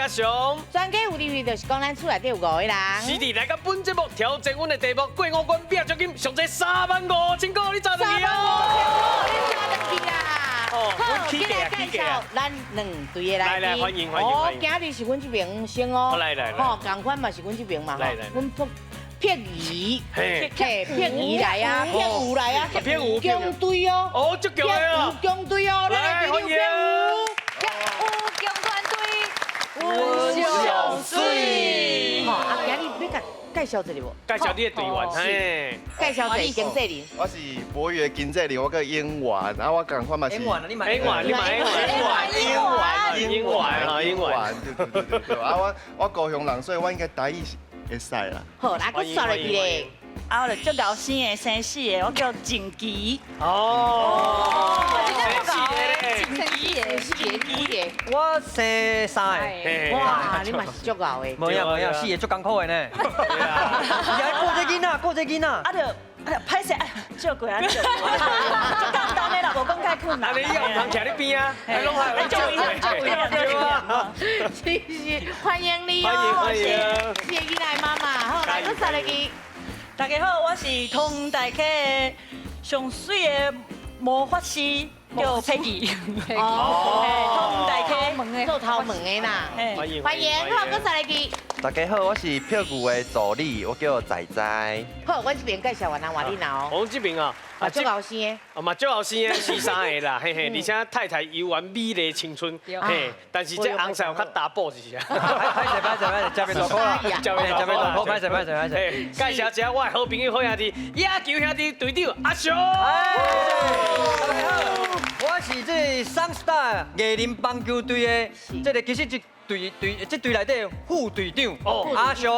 雄。全家有利就是講咱厝內底有五个人。是的，來到本節目挑戰阮的題目，過五關拼獎金，上濟35,000塊，你賺轉去哦！你賺轉去啦！哦，好，今日介紹咱兩隊的來賓。來來，歡迎歡迎。哦，今日是阮這邊先哦。來來來。吼，仝款嘛是阮這邊嘛。來來。阮朴碧儀，嘿，碧儀來啊，碧武來啊，碧武強隊哦。哦，足強的啊。強隊哦，來歡迎。碧武強團隊，阮上媠。吼，啊，今日欲共介紹一下無？介紹你的隊員，嘿。介紹一下經紀人。我是博越經紀人，我叫英元，啊，我仝款嘛是。英元，你嘛英元，你嘛英元，英元，英元，哈，英元。對對對對，啊，我高雄人，所以我應該台語是會使啦。好，來，閣煞落去咧。啊，我就足𠢕生的，生四个，我叫靜琪。哦，生四个咧，生四个，四个，幾个？我生三个。哇，你嘛是足𠢕的。無影無影，四个足艱苦的呢。對啊，伊愛顧這囡仔，顧這囡仔。啊，就啊，歹勢，照顧啊，照顧，足簡單的啦，無講較困難。啊，你以後毋通徛咧邊啊，攏係照顧照顧對啊。是是，歡迎你哦，歡迎歡迎。四个囡仔的媽媽，好，來，閣煞落去。大家好，我是通大溪的上媠的魔法師，叫佩奇。哦，通大溪做頭毛的啦。歡迎歡迎，好，閣煞落去。大家好，我是票牛的助理，我叫仔仔。好，我這邊介紹完啊，換你啦哦。我這邊啊，啊，足後生的。哦嘛，足後生的，生三个啦，嘿嘿，而且太太猶原美麗青春，嘿，但是這紅衫有較查埔是啥？歹勢歹勢歹勢，食袂大苦啦，食袂大苦，歹勢歹勢歹勢。介紹一下我的好朋友、好兄弟，野球兄弟隊長阿雄。大家好，我是這個 Sun Star 藝林棒球隊的，這個其實這隊隊這隊內底副隊長阿雄。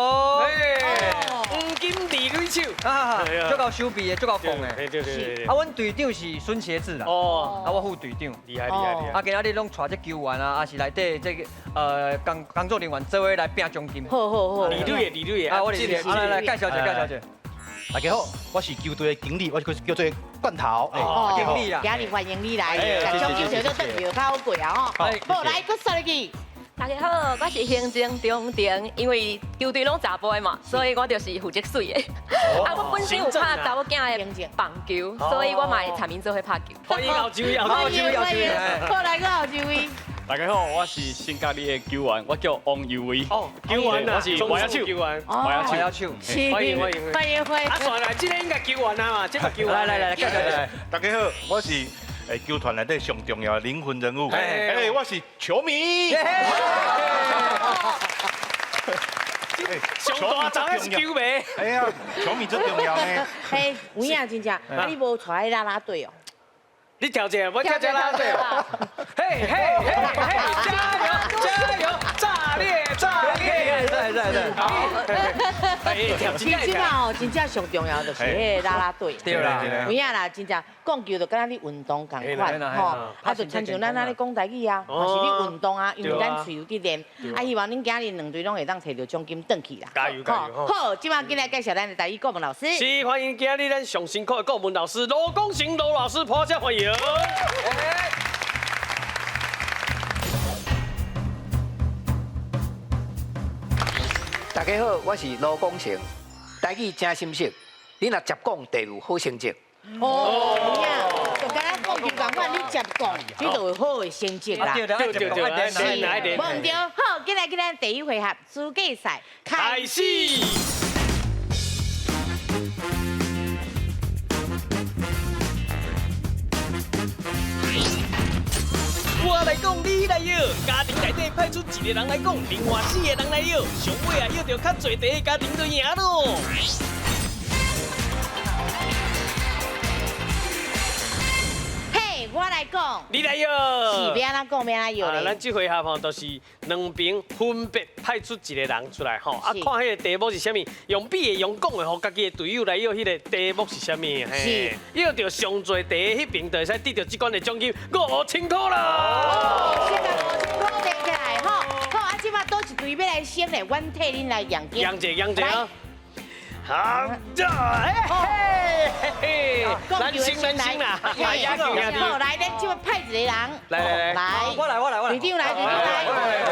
黃金二壘手，啊，足夠手臂的，足夠講的。對對對。啊，阮隊長是孫協志啦。哦。啊，我副隊長。厲害厲害厲害。啊，今仔日攏帶這球員啊，啊是內底這個工作人員做伙來拼獎金。好好好。二壘的，二壘的。啊，我二壘。來來，介紹一下，介紹一下。大家好，我是球隊的經理，我叫叫做罐頭。哦，經理啊。今日歡迎你來，獎金小做得較好過啊吼。好，來，閣煞落去。大家好，我是行政中庭，因為球隊攏查埔的嘛，所以我就是負責媠的。啊，我本身有拍查某囝的棒球，所以我嘛會參𪜶做伙拍球。歡迎後周位，後周位，歡迎，好來，閣後周位。大家好，我是新加里的球員，我叫王佑威。哦，球員啊，我是外野手，球員，外野手，歡迎歡迎歡迎歡迎。啊，算啦，這個應該球員啊嘛，這個球員。來來來，介紹一下。大家好，我是球團內底上重要的靈魂人物。哎，我是球迷。上大張的是球迷。哎呀，球迷最重要呢。嘿，有影真正，啊你無帶啦啦隊哦？你跳這，我跳這啦啦隊。嘿嘿嘿嘿，加油加油，炸裂炸裂！對對對。其實哦，真正上重要就是彼個啦啦隊。對啦，有影啦，真正講球就敢若咧運動仝款吼，啊就親像咱按呢講台語啊，嘛是咧運動啊，因為咱喙有佇練，啊希望恁今日兩隊攏會當摕著獎金轉去啦。加油加油！好，這擺緊來介紹咱的台語顧問老師。是，歡迎今日咱上辛苦的顧問老師羅廣成羅老師，拍掌歡迎。大家好，我是羅廣成，台語誠深色，你若接講就有好成績。哦，有影，就敢若講球仝款，你接講，你就有好的成績啦。對對對對，是，無毋對。好，緊來緊來，第一回合資格賽開始。我來講，你來搖。家庭內底派出一個人來講，另外四個人來搖。上尾啊，搖著較濟題的家庭就贏咯。嘿，我來講，你來搖。是欲按怎講，欲按怎搖咧？咱這回合吼，就是兩邊分別派出一個人出來吼，啊，看彼個題目是啥物，用比的、用講的，予家己的隊友來搖彼個題目是啥物。是。搖著上濟題的彼邊，就會使得著這關的獎金5000塊啦。先共5000塊提起來吼，好，啊，這擺佗一隊欲來先咧，阮替恁來贏金。贏者，贏者啊！好，嘿嘿，难心难心啦，好，来，咱这摆派一个人，来来来，来，我来我来我来，队长来，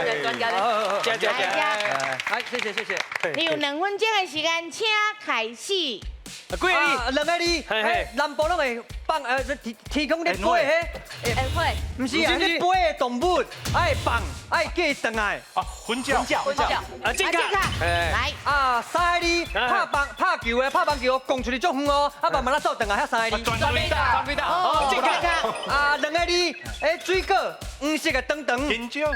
队长来，加加加，来，谢谢谢谢。你有2分钟的时间，请开始。几个字？两个字。南部拢会放，天空咧飞彼。会。毋是啊，咧飞的动物，爱放，爱叫伊转来。啊，魂叫。魂叫。啊，正确。来。啊，三个字，拍棒拍球的，拍棒球，讲出去足远哦，啊，慢慢仔走转来，遐三个字。转飞打，转飞打。哦，正确。啊，两个字，水果，黄色的长长。香蕉。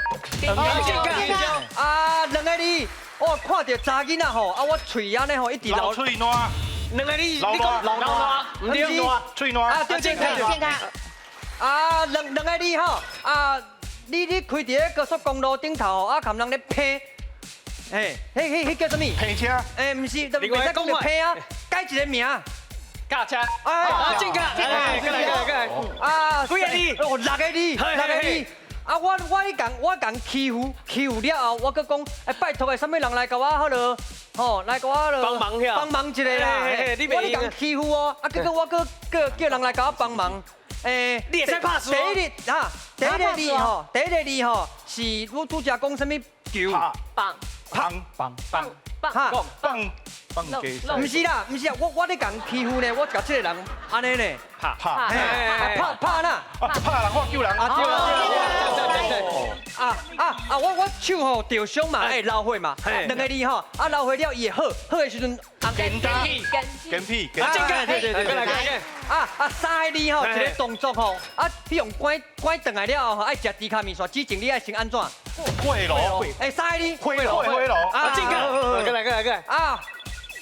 正确。啊，两个字，我看著查囡仔吼，啊，我喙按呢吼，一直流喙澜。两个字，你讲老烂，毋对，喙烂。啊，对，正确，正确。啊，两个字吼，啊，你开伫咧高速公路顶头，啊，含人咧拼，嘿，彼叫啥物？拼车。毋是，袂使讲著拼啊，改一个名。驾车。啊，正确，正确，过来，过来，过来。啊，几个字？哦，六个字，六个字。啊，我共欺负，欺负了后，我阁讲，拜托的，啥物人来共我好落，吼，来共我帮忙下，帮忙一下啦。我咧共欺负哦，啊，结果我阁叫人来共我帮忙。你会使拍输。第一个啊，第一个字吼，第一个字吼，是我拄才讲啥物球？棒棒棒棒棒棒棒毋是啦，毋是啊，我咧共欺负呢，我共这个人按呢呢，拍拍拍拍啦，拍人我救人啊对啊啊啊！我手吼受伤嘛，爱流血嘛，两个字吼，啊流血了伊会好，好的时阵，跟屁跟屁，对对对，来啊啊三个字吼，一个动作吼，啊你用拐拐转来了后吼，爱食猪脚面线之前你爱先按怎？火炉，三个字，火炉火炉，啊正确，过来过来过来，啊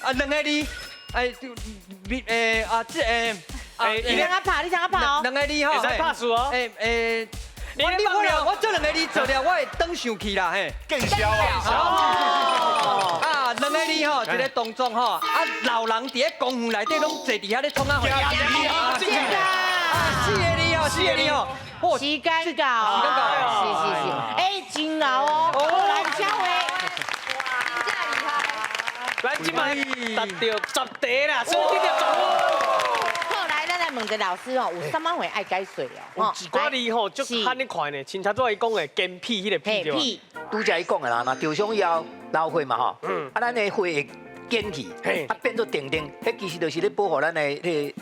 啊两个字，啊这你怎啊拍？你怎啊拍哦？两个字吼，会使拍输哦。我这两个字做了，我会转上去啦，嘿。见笑啊！啊，两个字吼，一个动作吼，啊，老人伫咧公园内底拢坐伫遐咧创啊货。啊，四个字哦，四个字哦。时间到，时间到，是是是，真老哦，来，下位。真正厉害。咱这摆达到10题啦，所以得到10分。问一个老师哦，有啥物会爱解说哦？有一寡字吼，足罕咧看呢，亲像拄仔伊讲的坚屁彼个屁对吧？拄才伊讲的啦，若受伤以后流血嘛吼，啊，咱的血会坚起，啊变做定定，彼其实就是咧保护咱的彼个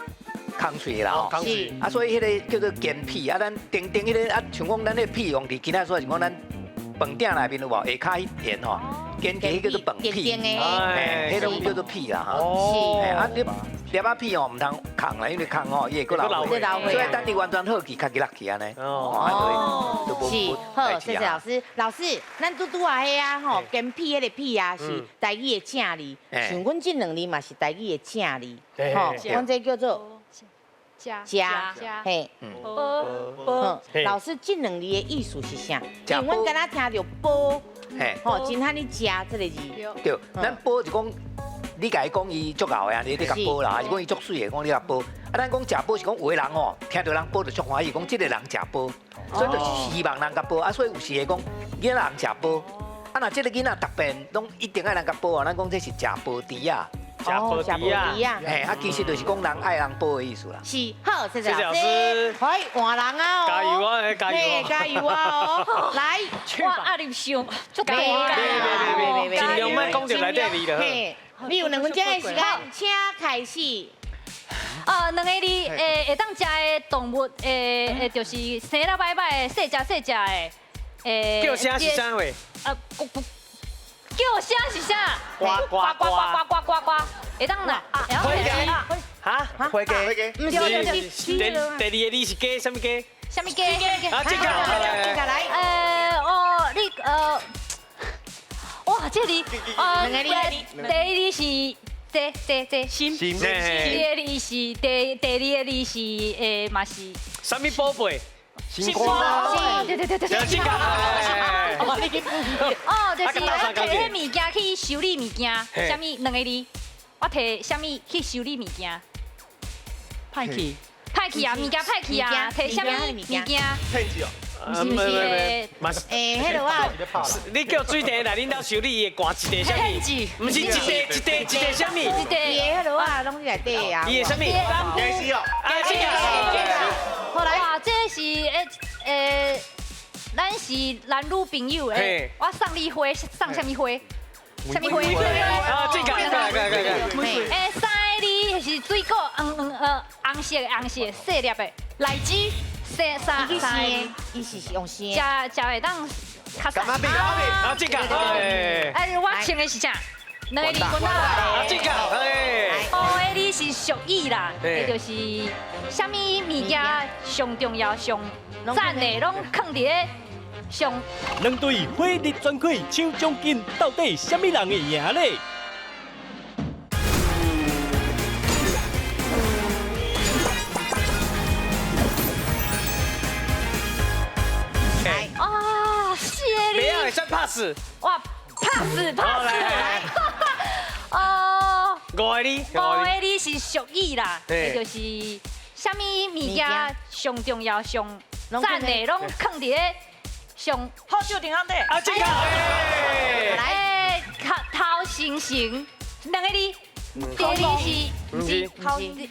空喙啦吼。啊，所以彼个叫做坚屁啊，咱定定彼个啊，像讲咱彼个屁用伫其他所在是讲咱饭鼎内面有无？下跤彼盐吼，坚起彼叫做饭屁，彼种叫做屁啦吼。是。啊，你粒仔屁哦，毋通空啦，因为空吼，伊会阁流血，所以等你完全好去，较紧落去按呢。哦，是，好，谢谢老师。老师，咱拄拄仔彼啊吼，坚屁彼个屁啊是台语的正字，像阮这两字嘛是台语的正字，吼，阮这叫做食，嘿，饱，老师，这两字的意思是啥？因为阮敢若听著饱，吼，真罕咧食这个字。对，咱饱就讲。你共伊讲伊足𠢕的啊，你共褒啦，还是讲伊足媠的，讲你共褒。啊，咱讲食饱是讲有的人吼，听著人褒就足欢喜，讲这个人食饱，所以就是希望人共褒。啊，所以有时会讲囡仔人食饱，啊，若这个囡仔特别拢一定爱人共褒啊，咱讲这是食饱猪仔。食饱猪仔。嘿，啊，其实就是讲人爱人褒的意思啦。是，好，谢谢老师。可以换人啊，加油啊，加油！加油啊！来，我压力伤，足大。别，尽量莫讲著内底字就好。你有2分钟的时间，请开始。两个字，会当食的动物，就是生了歹歹的，细只细只的，叫声是啥货？叫声是啥？呱呱呱呱呱呱呱，会当啦。火鸡。哈？火鸡。毋是，第二个字是鸡，啥物鸡？啥物鸡？啊，这个，这个来。哦，你哇，这里，两个字，第一字是这这这心，第二个字是第二个字是嘛是。啥物宝贝？新瓜。对对对对。新瓜。哦，就是我提彼物件去修理物件，啥物两个字，我提啥物去修理物件？歹去。歹去啊，物件歹去啊，提啥物物件？骗子哦。毋是毋是，嘛是。欸，彼落啊，你叫水茶来恁兜修理，伊会寒一块啥物？毋是一块一块一块啥物？伊的彼落啊，拢是内底啊。伊的啥物？家私哦。啊，这个。好来，哇，这是欸，咱是男女朋友欸，我送你花，送啥物花？啥物花？啊，这个，这个，这个。欸，三个字是水果，黄黄红色红色细粒的荔枝。三三三，伊是用生。食食会当较干嘛变？啊，这个，哎，我穿的是啥？两个字，啊，这个，哎，五个字是俗语啦，就是啥物物件上重要、上赞的，拢囥伫咧上。两队火力全开抢奖金，到底啥物人会赢咧？啊，谢你。袂晓会使 pass。哇，pass pass。哦，五个字，五个字是俗语啦，就是啥物物件上重要、上赞的，拢囥伫咧上好酒顶下底。啊，这个，来，头头成成两个字，第二是，毋是，头，第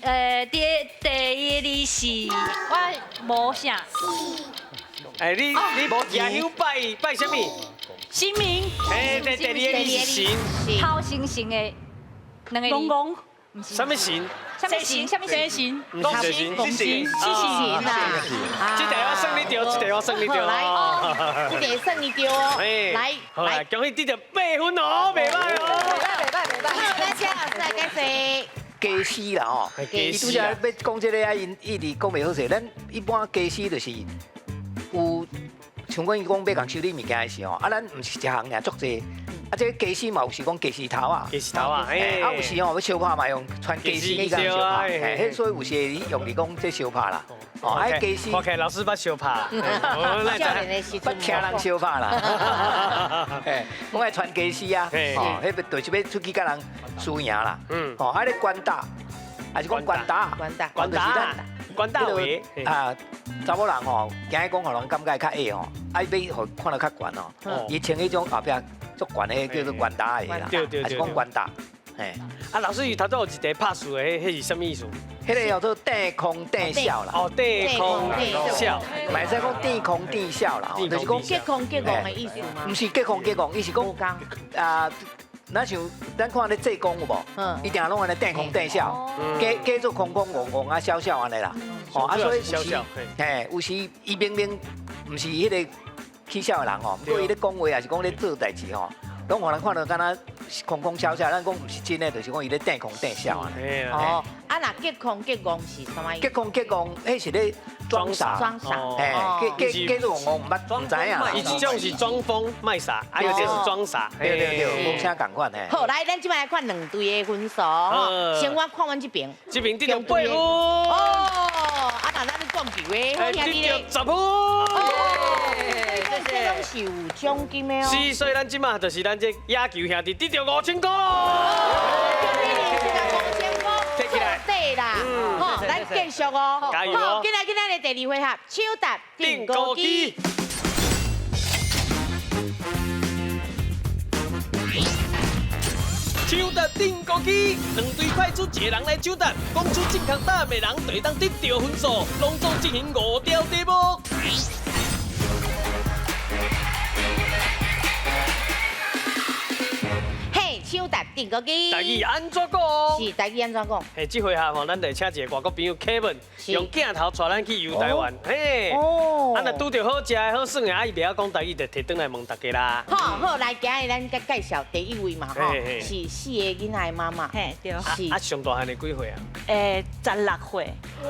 第一字是，我无啥。哎，你耶稣拜拜啥物？神明。哎，第二个是神。头成成的两个字。公公。啥物神？啥物神？啥物神？神。公神。公神。神。神啊！这题我算你对，这题我算你对。来，这题算你对哦。来，来，恭喜得到8分哦，袂歹哦。袂歹，袂歹，袂歹。好，咱请老师来解释。家私啦吼，伊拄则欲讲这个啊，𪜶一直讲袂好势。咱一般家私就是有像讲伊讲欲共修理物件的时候，啊，咱毋是一项尔足济，啊，这家私嘛有时讲家私头啊，家私头啊，啊有时吼欲相拍嘛用穿家私去共相拍，嘿，所以有时会用伫讲这相拍啦，哦，啊家私，看起来老师捌相拍，捌听人相拍啦，嘿，讲爱穿家私啊，哦，彼就是欲出去佮人输赢啦，哦，啊咧关打，还是讲关打，关打，关打，关打话啊。查某人吼，惊伊讲，予人感觉较矮吼，啊，欲予看得较悬吼，伊穿彼种后壁足悬的，叫做悬打鞋啦，还是讲悬打？嘿，啊，老师伊头拄有一题拍数的，彼是啥物意思？彼个叫做地空地笑啦。哦，地空地笑，嘛会使讲地空地笑啦，就是讲隔空隔戆的意思吗？毋是隔空隔戆，伊是讲啊。咱像咱看咧济公有无？伊定拢按呢电空电笑，假假做空空戆戆啊，笑笑按呢啦。哦，啊，所以有时，嘿，有时伊明明毋是彼个起笑的人吼，毋过伊咧讲话，抑是讲咧做代志吼，拢予人看到敢若空空笑笑，咱讲毋是真的，就是讲伊咧电空电笑按呢。哦，啊，若隔空隔戆是啥物意思？隔空隔戆，彼是咧装傻。装傻。嘿，假假假做戆戆，毋捌毋知影。伊这种是装疯卖傻，啊，有这是装傻。对对对，无啥仝款嘿。好，来，咱这摆来看两队的分数。先我看阮这边。这边得到8分。哦，啊，那咱讲球的，得到10分。哦，这拢是有奖金的哦。是，所以咱这马就是咱这野球兄弟得到5000块咯。5000块，起来。对啦，好，咱继续哦。加油哦！好，进来，进来的第二回合，抢答钉孤枝。抢答钉孤枝，两队派出一个人来抢答，讲出正确答案的人就会当得到分数，拢总进行5条题目。嘿，抢答钉孤枝。台语按怎讲？是台语按怎讲？嘿，这回合吼，咱就请一个外国朋友 Kevin，用镜头带咱去游台湾。嘿，哦，啊，若拄著好食的好耍的，啊，伊袂晓讲台语，就提转来问大家啦。好好，来，今日咱佮介绍第一位嘛，吼，是4个囡仔的妈妈。嘿，对。是。啊，上大汉的几岁啊？欸，16岁。哇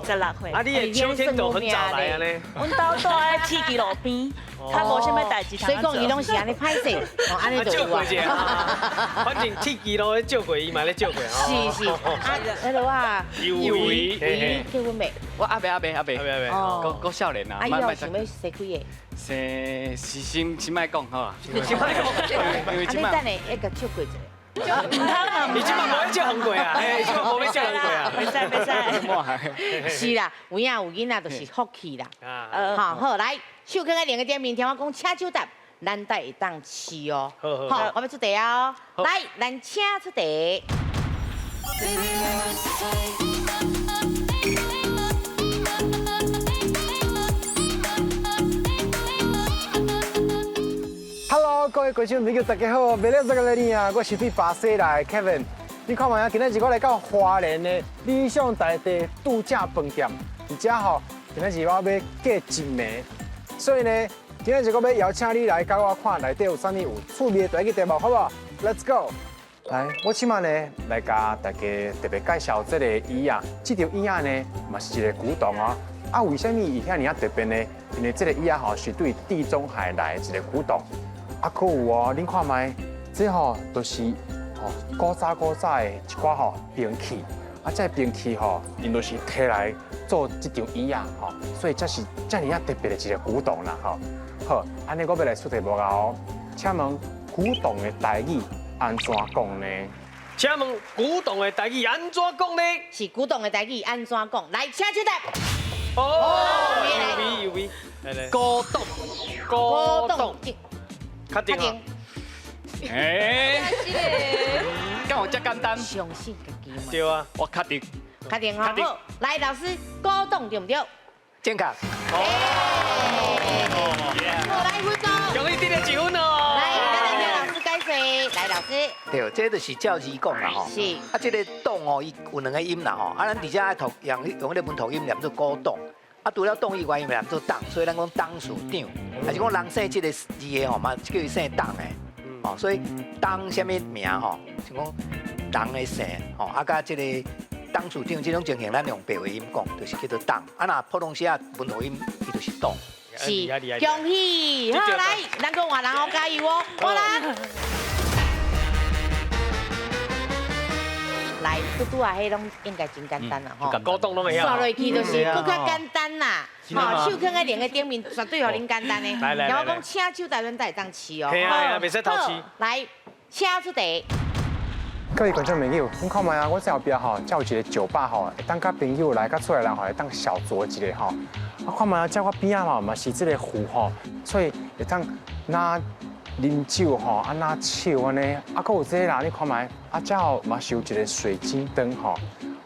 ！16岁。啊，你的秋天都很早来啊呢。阮兜住在铁支路边，较无啥物代志。所以讲伊拢是按呢歹势，哦，按呢就有啊。反正铁支路咧照过，伊嘛咧照过。是是。啊，彼落啊。有为，结婚未？我阿伯阿伯阿伯，阁阁少年啊。啊，以后想欲生几个？生是先先莫讲好啊。先莫讲。啊，你等下会共照过一下。你這擺無欲借予過啊？哎，這擺無欲借予過啊？袂使袂使。是啦，有影有囡仔就是福氣啦。好，好來，手囥佇鈴的頂面，聽我講，請手答，咱才會當試哦。好，我欲出題哦。來，咱請出題。 Hello，各位觀眾朋友，大家好！袂了這個你啊，我是對巴西來的 Kevin。你看覓啊？今仔日我來到花蓮的理想大地度假飯店，而且吼，今仔日我欲過一暝，所以呢，今仔日我欲邀請你來佮我看內底有啥物有趣味的台語題目，好無？Let's go！來，我這擺呢來共大家特別介紹這个椅仔，這張椅仔呢嘛是一个古董哦。啊，為啥物伊遐爾仔特別呢？因為這个椅仔吼是對地中海來的一个古董。啊，閣有哦，恁看覓，這吼都是吼古早古早的一寡吼兵器，啊，這兵器吼，𪜶都是提來做這張椅仔吼，所以這是遮爾仔特別的一个古董啦吼。好，按呢我欲來出題目啊哦，請問古董的台語按怎講呢？請問古董的台語按怎講呢？是古董的台語按怎講？來，請出答。哦，有味有味，來來，古董，古董。確定啊！哎，敢有遮簡單？相信家己嘛。對啊，我確定。確定吼。好，來老師，古董對毋對？正確。好，來分鐘。恭喜得了一分哦。來，咱來聽老師解說。來，老師。對，這就是照字講啦吼。是。啊，這个董哦，伊有兩个音啦吼。啊，咱佇遮愛讀用用彼个文讀音念做古董。啊，除了董以外，伊嘛念做董，所以咱講董事長，還是講人姓這个字的吼嘛，叫伊姓董的，哦，所以董啥物名吼，像講人的姓吼，啊，佮這个董事長這種情形，咱用白話音講，就是叫做董。啊，若普通話文讀音，伊就是董。是，恭喜！好，來，咱閣換人哦，加油哦，換人。來，拄拄啊，彼攏應該真簡單啦，吼。古董攏會曉。煞落去就是閣較簡單啦，吼，手囥佇鈴的頂面，絕對予恁簡單的。來來來。聽我講，請手台灣才會當試哦。係啊係啊，袂使偷試。來，請出題。各位觀眾朋友，恁看覓啊？我這後壁吼，這有一个酒吧吼，會當佮朋友來，佮厝內人吼，會當小酌一下吼。啊，看覓啊，這我邊仔嘛嘛是這个湖吼，所以會當若啉酒吼，啊若笑按呢，啊，閣有這个啦，你看覓，啊，這吼嘛是有一个水晶燈吼，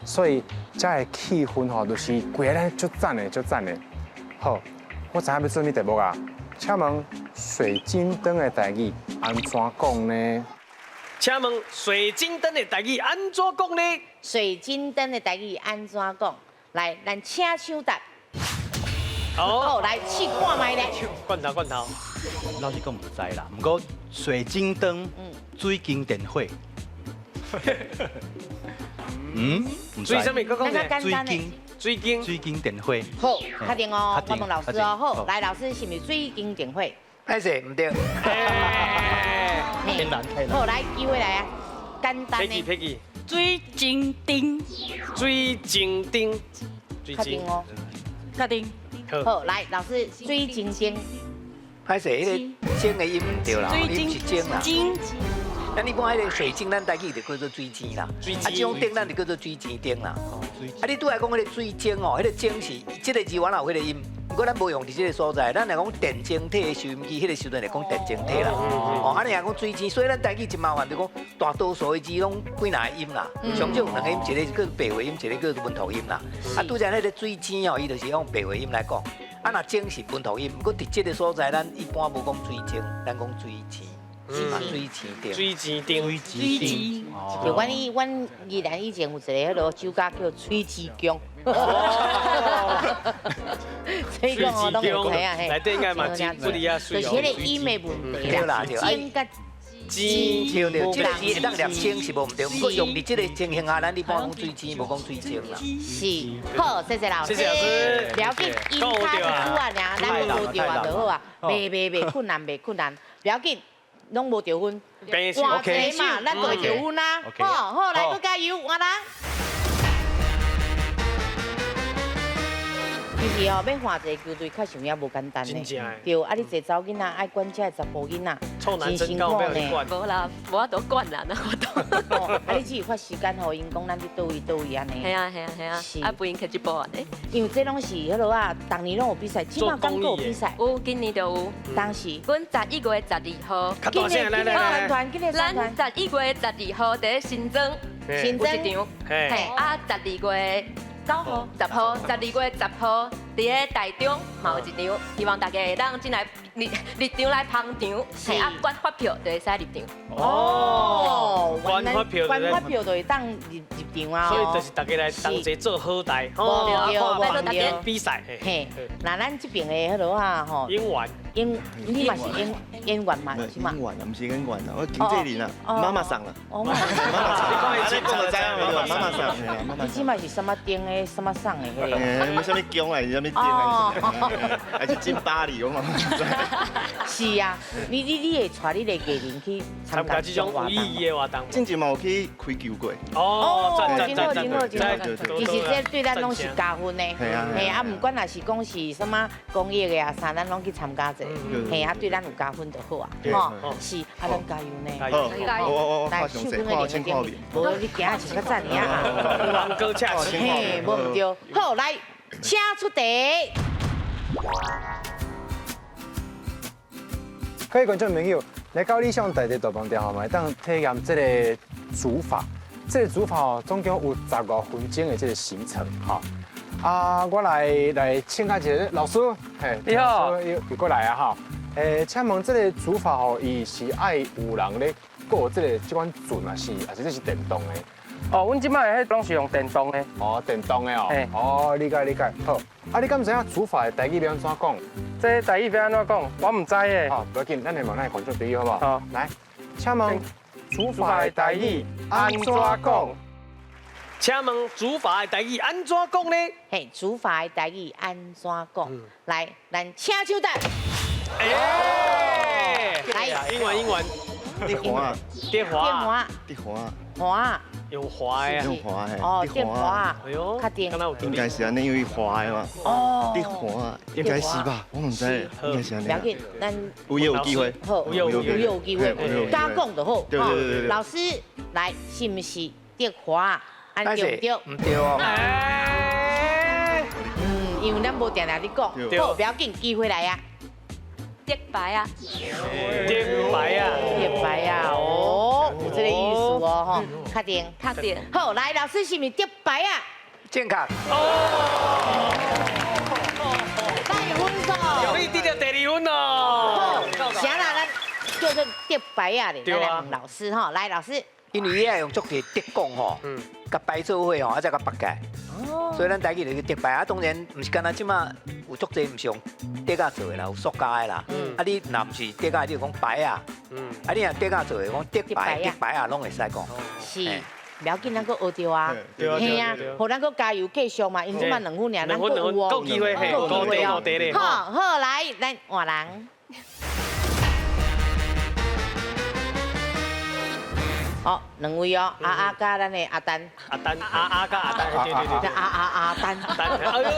所以這个氣氛吼，就是規个咱足讚的，足讚的。好，我知影欲做啥物題目啊？請問水晶燈的台語按怎講呢？請問水晶燈的台語按怎講呢？水晶燈的台語按怎講？來，咱請搶答。好，來試看覓咧。罐頭罐頭。老實講毋知啦，毋過水晶燈、水晶電火。嗯，水啥物？閣講者。水晶。水晶。水晶電火。好，確定哦。我問老師哦。好，來老師是毋是水晶電火？歹勢，毋對。太難太難。好，來機會來啊，簡單的。佩奇。水晶燈。水晶燈。確定哦。確定。好，來老師，水晶燈。歹勢，彼个晶的音毋對啦，伊毋是晶啦。晶。咱一般彼个水晶，咱台語就叫做水晶啦。啊，這種燈咱就叫做水晶燈啦。啊，你拄來講彼个水晶哦，彼个晶是這个字原來有彼个音，毋過咱無用佇這个所在。咱若講電晶體的收音機，彼个時陣就講電晶體啦。哦，啊，你若講水晶，所以咱台語真麻煩，就講大多數的字攏幾若個音啦。上少有兩個音，一个是叫白話音，一个叫做文讀音啦。啊，拄才彼个水晶哦，伊就是用白話音來講。啊，若晶是文讀音，毋過佇這个所在，咱一般無講水晶，咱講水晶。水晶燈，水晶燈，水晶燈。對，阮宜蘭以前有一个彼啰酒家叫水晶宮。所以講我攏會知影嘿。內底應該嘛真不離啊水就是彼个音的問題啦，晶佮晶。對對，這个字會當念晶是無毋對，毋過用佇這个情形下，咱一般講水晶，無講水晶啦。是，好，謝謝老師。謝謝老師。不要緊，音差一拄仔爾，咱無著啊就好啊，袂袂袂困難，袂困難，不要緊。攏無著分，換題嘛，咱就會著分啊！好，好，來，閣加油，換人。其實哦，欲換一個球隊，確實有影無簡單呢。真正的。對，啊，你這查某囡仔愛管這的查埔囡仔，臭男生敢有欲予你管？無啦，無法度管啦，那我都。啊，你只有花時間予𪜶講，咱去佗位佗位按呢。係啊係啊係啊，啊，陪𪜶踢一步按呢。因為這攏是彼落啊，逐年攏有比賽，這馬敢閣有比賽？有，今年就有。當時，阮11月12號。今年今年三團，今年三團。咱11月12號佇新莊新莊有一場，嘿，啊，12月9號、10號，12月10號，佇咧台中嘛有一場，希望大家會當進來入入場來捧場，嘿，啊，刮發票就會使入場。哦，關發票，關發票就會當入入場啊。所以就是大家來同齊做好代，無對，無對，比賽。嘿，那咱這邊的彼落啊，吼，演員，演，你嘛是演演員嘛，是嘛？演員啊，毋是演員啊，我經紀人啊，媽媽桑啦。哦，媽媽桑，你講的講就知啊，媽媽桑，媽媽。你這嘛是啥物頂的，啥物桑的？欸，啥物姜還是啥物丁啊？還是金巴利，我嘛毋知。是啊，你會帶你的藝人去參加這種有意義的活動？之前嘛有去開球過。哦，真好真好真好。其實這對咱攏是加分的。係啊。嘿啊，毋管若是講是啥物公益的啊啥，咱攏去參加者。嘿啊，對咱有加分就好啊。吼，是啊，咱加油呢。加油加油！來，手捲的兩個頂面，無你行是較讚爾啊。高車嘿，無毋對。好，來，請出題。各位觀眾朋友，來到理想大地大飯店吼，嘛會當體驗這個煮法。這個煮法吼，總共有15分鐘的這個時程吼。啊，我來請教一下老師，嘿，你好，又過來啊吼。欸，請問這個煮法吼，伊是愛有人咧顧這個這款船啊，是還是這是電動的？哦，阮這擺彼攏是用電動的。哦，電動的哦。哦，理解理解。好，啊，你敢知影煮法的台語欲按怎講？這台語欲按怎講？我毋知的。好，無要緊，咱來問咱的觀眾朋友好無？好，來，請問煮法的台語按怎講？請問煮法的台語按怎講呢？嘿，煮法的台語按怎講？來，咱請手答。哎，來，英文英文。滴滑，滴滑，滴滑，滑，用滑的，用滑的，哦，滴滑，哎呦，確定，應該是按呢，因為滑的嘛。哦，滴滑，應該是吧？我毋知，應該是按呢。不要緊，咱有有機會，好，有有機會，加講就好。對對對對。老師，來，是毋是滴滑？按對毋對？毋對哦。嗯，因為咱無定定咧講，好，不要緊，機會來啊。竹牌啊，竹牌啊，竹牌啊，哦，有這個意思哦，吼，確定，確定。好，來，老師是毋是竹牌啊？正確。哦，帶分數。恭喜得到第二分哦。好，啥啦？咱叫做竹牌啊咧，咱來問老師吼，來，老師。因為伊愛用足濟竹摃吼，共排做伙吼，啊才共縛起。所以咱台語就是竹牌啊，當然毋是干焦這馬有足濟毋是用竹仔做的啦，有塑膠的啦。啊，你若毋是竹仔，你就講牌仔。啊，你若竹仔做的，講竹牌、竹牌仔攏會使講。是，不要緊，咱閣學著啊。嘿啊，予咱閣加油繼續嘛，因這馬兩分爾，咱閣有哦。閣機會，閣機會哦。好，好，來，咱換人。好，兩位哦，阿阿佮咱的阿丹，阿丹，阿阿佮阿丹，對對對，阿阿阿丹，丹，哎呦，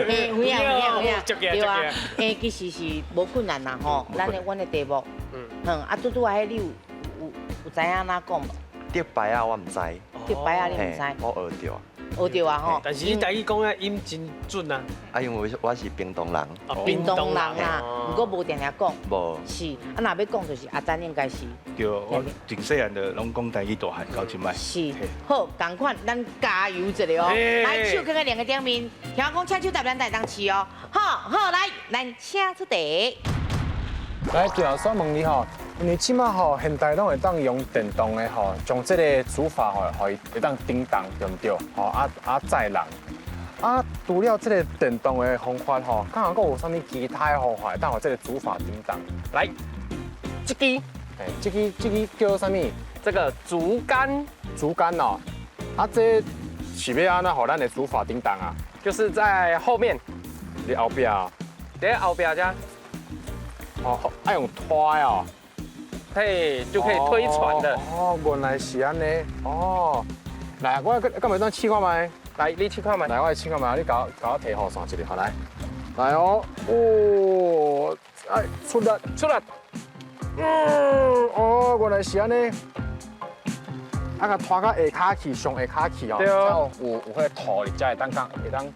嘿，有影有影有影，對啊，欸，其實是無困難啦吼，咱的阮的題目，嗯，啊，拄拄仔彼你有知影按怎講無？竹牌仔我毋知，竹牌仔你毋知？我學著。學著啊吼！但是你台語講的音真準啊！啊，因為我是屏東人。屏東人啊，毋過無定定講。無。是，啊，若欲講就是阿丹應該是。對，我從細漢就攏講台語大漢到這擺。是，好，仝款，咱加油一下哦！來，手囥佇兩个頂面，聽我講，請手答咱台東市哦。好，好，來，咱請出題。來，最後想問你吼，因為這馬吼現代攏會當用電動的吼，將這個煮法吼，予伊會當叮當，對毋對？吼啊啊載人啊，除了這個電動的方法吼，敢還閣有啥物其他的方法會當予這個煮法叮當？來，這支，欸，這支叫啥物？這個竹竿。竹竿哦，啊，這是欲按怎予咱的煮法叮當啊？就是在後面。佇後壁啊？佇後壁遮。哦，愛用拖的哦，嘿，就可以推船的。哦，原來是按呢。哦，來，我敢會當試看覓？來，你試看覓。來，我來試看覓，你共我提雨傘一下，好來，來哦，哦，哎，出力，出力，哦，原來是按呢，啊，共拖到下跤去，上下跤去哦，對才有彼个土佇遮會當感會當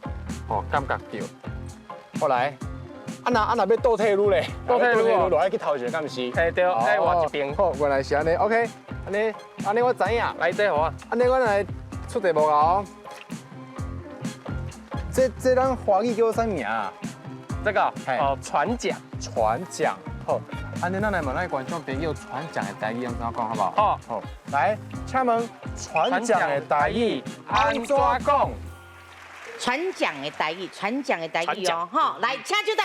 吼感覺著。好來，啊若欲倒退嚕咧，倒退嚕落來去頭前，敢毋是？嘿對，愛換一邊。好，原來是按呢，OK，按呢按呢我知影。來這予我。按呢我來出題目啊！這咱華語叫啥名啊？這個哦，船槳。船槳，好。按呢，咱來問咱觀眾朋友，船槳的台語按怎講，好無好？好。好，來，請問船槳的台語按怎講？船槳的台語，船槳的台語哦，吼，來，請就答。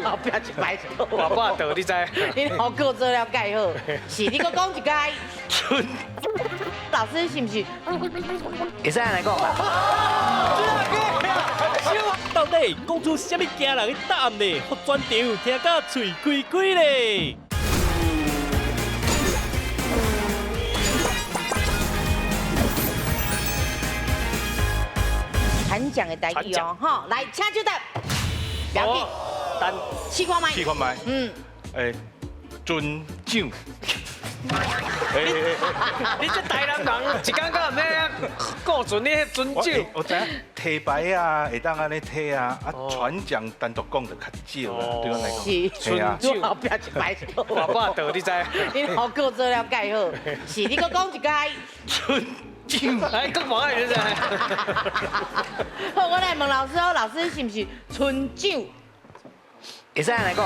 後壁一擺倒，我掛倒，你知？你好夠做了蓋好，是你閣講一擺。老師是毋是？會使按呢講啦。到底講出啥物驚人的答案呢？予全場聽甲喙開開咧！船槳的台語哦，吼，來，請就答。不要緊，等試看覓。試看覓。嗯。誒，船長。你這台南人，一工到晚啊，顧船你彼船長。我知影提牌啊，會當按呢提啊，啊船槳單獨講就較少啦，對我來講。是。船長後壁一擺倒。我掛倒，你知？你好夠做了蓋好，是你閣講一擺。船長。哎，閣無愛你知？好，我來問老師哦，老師是毋是船長？會使按呢講。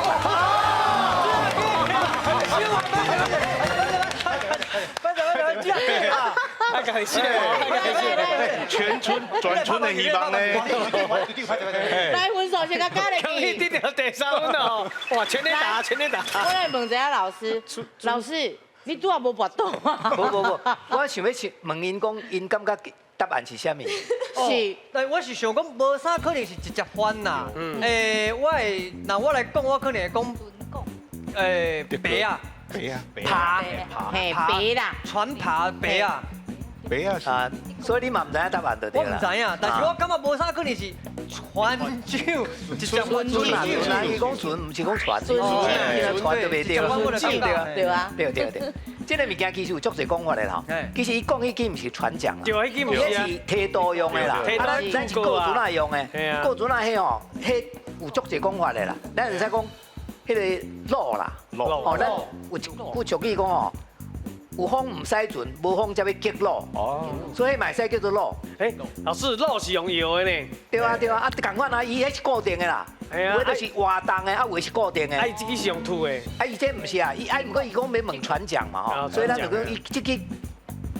全村全村的希望呢？來分數先共加入去。得著第三分哦！哇，全壘打，全壘打。我來問一下老師，老師，你拄仔無跋倒啊？無無無，我想欲問𪜶講，𪜶感覺答案是啥物？是，但我是想講，無啥可能是直接翻啦。我會，若我來講，我可能會講，白啊，白啊，爬，嘿，白啦，船爬白啊，白啊，啊，所以你嘛毋知影答案就對啦。我毋知影，但是我感覺無啥可能是船長，直接船啦，伊講船，毋是講船，船就袂對啦，對啊，對啊，對對對。這个物件其實有足濟講法的啦。其實伊講彼支毋是船槳啦，對，彼支毋是啊，是提刀用的啦。啊，咱是過船仔用的，過船仔彼吼，彼有足濟講法的啦。咱會使講彼个櫓啦，哦，咱有一句俗語講吼，有風毋使船，無風才欲激櫓。哦，所以嘛會使叫做櫓。欸，老師，櫓是用搖的呢。對啊對啊，啊仝款啊，伊彼是固定的啦。有的就是活動的，啊有的是固定的。啊，伊這支是用吐的。啊，伊這毋是啊，伊啊，毋過伊講欲問船槳嘛吼，所以咱就講伊這支，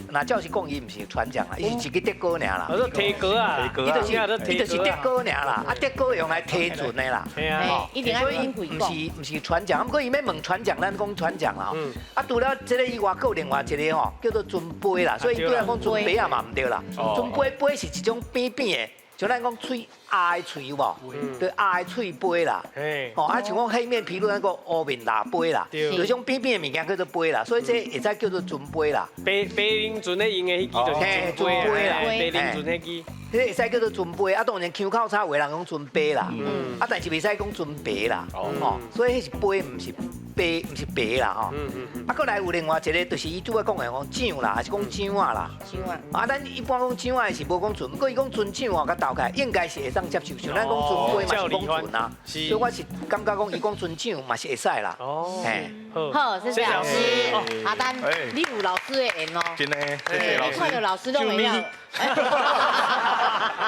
若照是講伊毋是船槳啦，伊是一支竹篙爾啦。我說提篙啊，伊就是竹篙爾啦，啊竹篙用來提船的啦。係啊，所以毋是船槳，毋過伊欲問船槳，咱講船槳啦。啊，除了這個以外，閣有另外一個吼，叫做船杯啦。所以對咱講船杯啊嘛毋對啦，船杯杯是一種扁扁的。像咱講喙鴨的喙有無？對，鴨的喙杯啦。哦，啊像講黑面琵鷺那個烏面蜊杯啦，有種扁扁的物件叫做杯啦，所以這會使叫做船杯啦。白白龍船咧用的彼支就是船杯啦，白龍船彼支。彼會使叫做船杯，啊當然腔口差有的人講船杯啦，啊但是袂使講船白啦，哦，所以彼是杯，毋是白，毋是白啦吼。啊，閣來有另外一個，就是伊拄仔講的講槳啦，還是講槳仔啦。槳仔。啊，咱一般講槳仔是無講船，毋過伊講船槳吼，共鬥起來應該是會當接受。像咱講船杯嘛是講船啊，所以我是感覺講伊講船槳嘛是會使啦。哦。嘿。好，謝謝老師。阿丹，你有老師的緣哦。真的，謝謝老師。看著老師攏會曉。